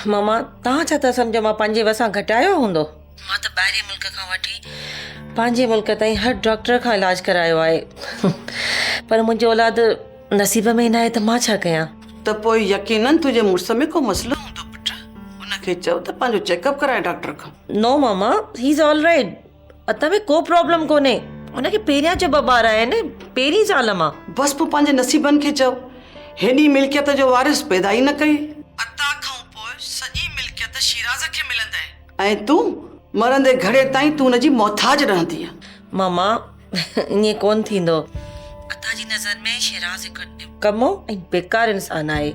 ماما توهان ڇا ٿا سمجهو مان پنهنجي وسان گهٽايو هوندو؟ مان ته ٻاهرين ملڪ کان وٺي پنهنجي ملڪ تائين هر ڊاڪٽر کان علاج ڪرايو آهي پر منهنجو اولاد نصيب ۾ ئي ناهي ته مان ڇا ڪيان؟ ته پوء يقينن تنهنجي مڙس ۾ ڪو مسئلو هوندو پٽ، ان کي چئو ته پنهنجو چيڪ اپ ڪرائي ڊاڪٽر کان. نو ماما هي از آل رائيٽ، عطا ۾ ڪو پرابلم ڪونهي، هن کي پهريان چٻ ٻار آهن، پهرين زال مان. بس پوء پنهنجي نصيبن کي چئو، هيڏي ملڪيت جو وارث پيدا ئي نه ڪئي. عطا کان پوء سڄي ملڪيت شيراز کي ملندئي. ۽ تون مرندي گهڙي تائين تون ان جي محتاج رهندينء. ماما ائين ڪونه ٿيندو. عطا جي نظر ۾ شيراز هڪ نڪمو ۽ بيڪار انسان آهي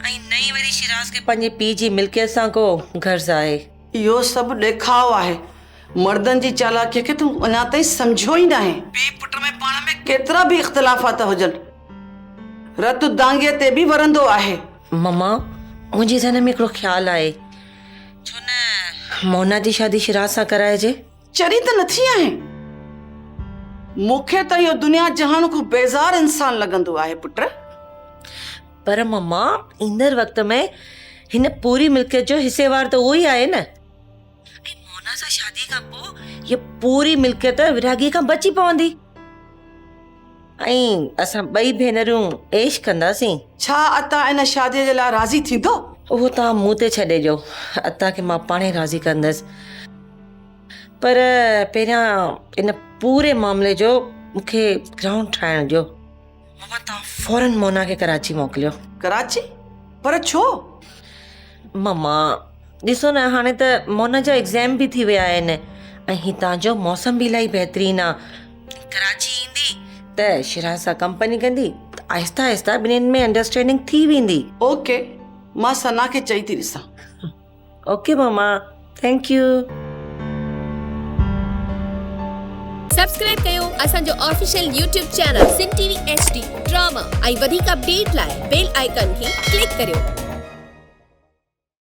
۽ نه ئي وري شيراز کي پنهنجي پيء جي ملڪيت سان ڪو غرض آهي. اهو سڀ ڏيکاء آهي. مردن جي چالاڪيء کي تون اڃا تائين سمجهيو ئي ناهي. پيء پٽ ۾ پاڻ ۾ ڪيترا به اختلافات هجن، رت دانگيء تي به ورندو آهي. ماما، منهنجي ذهن ۾ هڪڙو خيال آهي. ڇو نه مونا جي شادي شيراز سان ڪرائجي؟ چري ته نه ٿي آهين؟ مون کي ته اهو دنيا جهان کان بيزار انسان لڳندو آهي پٽ. پر ماما، ايندڙ وقت ۾ هن پوري ملڪيت جو حصيوار ته اهو ئي آهي نه. ۽ مونا سان شادي کان پوء هيء پوري ملڪيت ورهاڳي کان بچي پوندي ۽ اسان ٻئي ڀينرون عيش ڪنداسين. ڇا عطا ان شاديء جي لاء راضي ٿيندو؟ اهو توهان مون تي ڇڏي ڏيو. عطا کي مان پاڻهي راضي ڪندس. پر پهريان ان پوري معاملي جو مون کي گرائونڊ ٺاهڻ ڏيو. ماما توهان فورن مونا کي ڪراچي موڪليو. ڪراچي؟ پر ڇو؟ ماما ڏسو نه هاڻي ته مونا جا ايگزام به ٿي ويا آهن ۽ هتان جو موسم به الاهي بهترين آ. ڪراچي ايندي ته شيراز سان ڪمپني ڪندي ته آهسته آهسته ٻنهين ۾ انڊرسٽينڊنگ ٿي ويندي. اوڪي مان ثنا کي چئي ٿي ڏسان. Okay mama thank you. Subscribe ڪيو اسان جو official YouTube channel Sindh T V H D drama ۽ وڌيڪ اپڊيٽ لاء بيل آئيڪان کي ڪلڪ ڪريو.